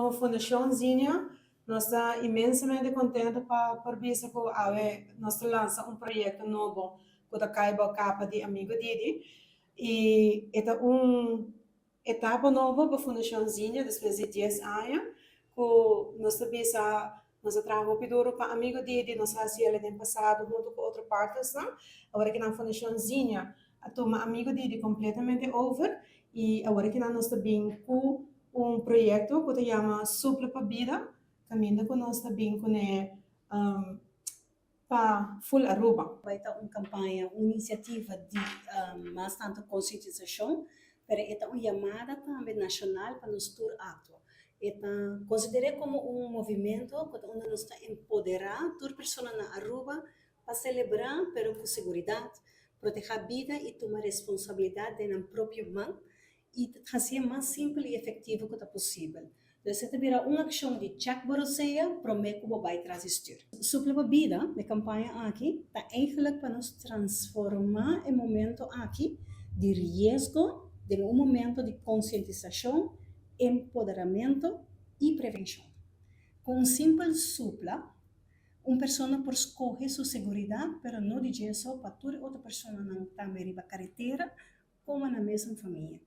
Como Fundacion Zinnia, nos ta inmensamente contento pa por bisa cu awe nos ta lansa un proyecto nobo cu ta cay bou capa di Amigo Didi y e ta un etapa nobo pa Fundacion Zinnia despues di 10 aña cu nos ta bisa nos a traha hopi duro pa Amigo Didi. Nos a haci el den pasado hunto cu otro partnersnan. Awor cu nan Fundacion Zinnia a tuma Amigo Didi completamente over y awor cu nan nos ta bin cu un proyecto cu ta yama Supla pa Bida, caminda cu nos ta bin cune pa full Aruba. Bay ta un campaña, un iniciativa di mas tanto concientisacion, pero e ta un yamada tambe nacional pa nos tur actua. E ta considera como un movimento cu unda nos ta empodera tur persona na Aruba pa celebra, pero cu seguridad, proteha bida y tuma responsabilidad den nan propio man y haci mas simpel y efectivo cu ta posibel. Entonces, ta bira un accion di check bo rosea, prome cu bo bay tras di stuur. Supla pa Bida, e campaña aki, ta eigenlijk pa nos transforma e momento aki di riesgo den un momento di concientisacion, empoderamento y prevencion. Cu un simpel supla, un persona por scoge su seguridad, pero no di eso pa tur otro personanan tambe riba caretera, como na mesun famia.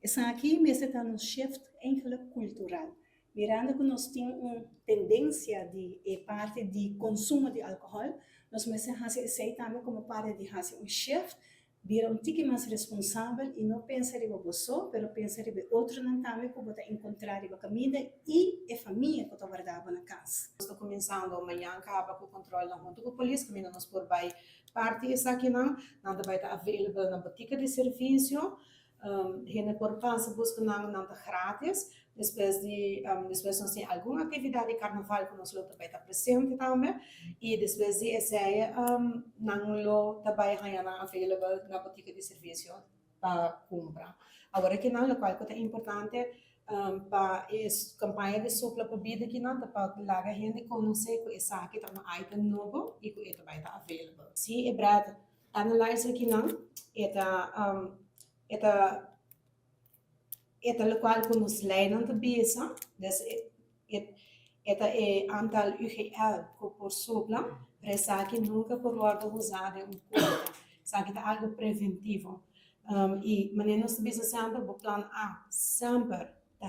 Esaki mester ta un shift eigenlijk cultural. Mirando cu nos tin un tendencia di e parti di consumo di alcohol, nos mester haci esey tambe como parti di haci un shift, bira un tiki mas responsabel y no pensa riba bo so, pero pensa riba otronan tambe cu bo ta encontra riba caminda y e famia cu ta warda bo na cas. Nos ta cuminsando mañan caba cu control nan hunto cu polis, caminda nos por bay parti esakinan, nan ta bay ta available na botica di servicio. Hende por pasa busca nan, nan ta gratis. Despues nos tin algun actividad di carnaval cu nos lo ta bay ta presente tambe y despues di esey nan lo ta bay haya nan available na botica di servicio pa cumpra. Awor aki nan, locual cu ta importante pa e campaña di Supla pa Bida aki nan ta pa laga hende conoce cu esaki ta un item nobo y cu e ta bay ta available. Si e breath analyzer aki nan e ta locual cu nos leynan ta bisa, dus e ta e aantal UGL cu por supla, pero esaki nunca por wordo usa den un corte. Esaki ta algo preventivo. Y manera nos ta bisa semper, bo plan A semper ta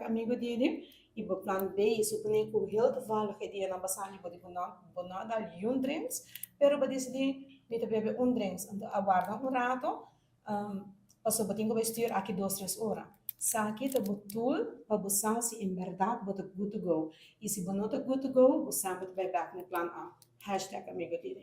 #AmigoDidi y bo plan B, supone cu heel toevallig e dia nan pasa bo di bo no dal un drinks, pero bo decidi mi ta bebe un drinks, anto a warda un rato, paso bo tin cu bay stuur aki 2, 3 ora. Esaki ta bo tool pa bo sa si en berdad bo ta good to go. Y si bo no ta good to go, bo semper ta bay back na plan A. #AmigoDidi.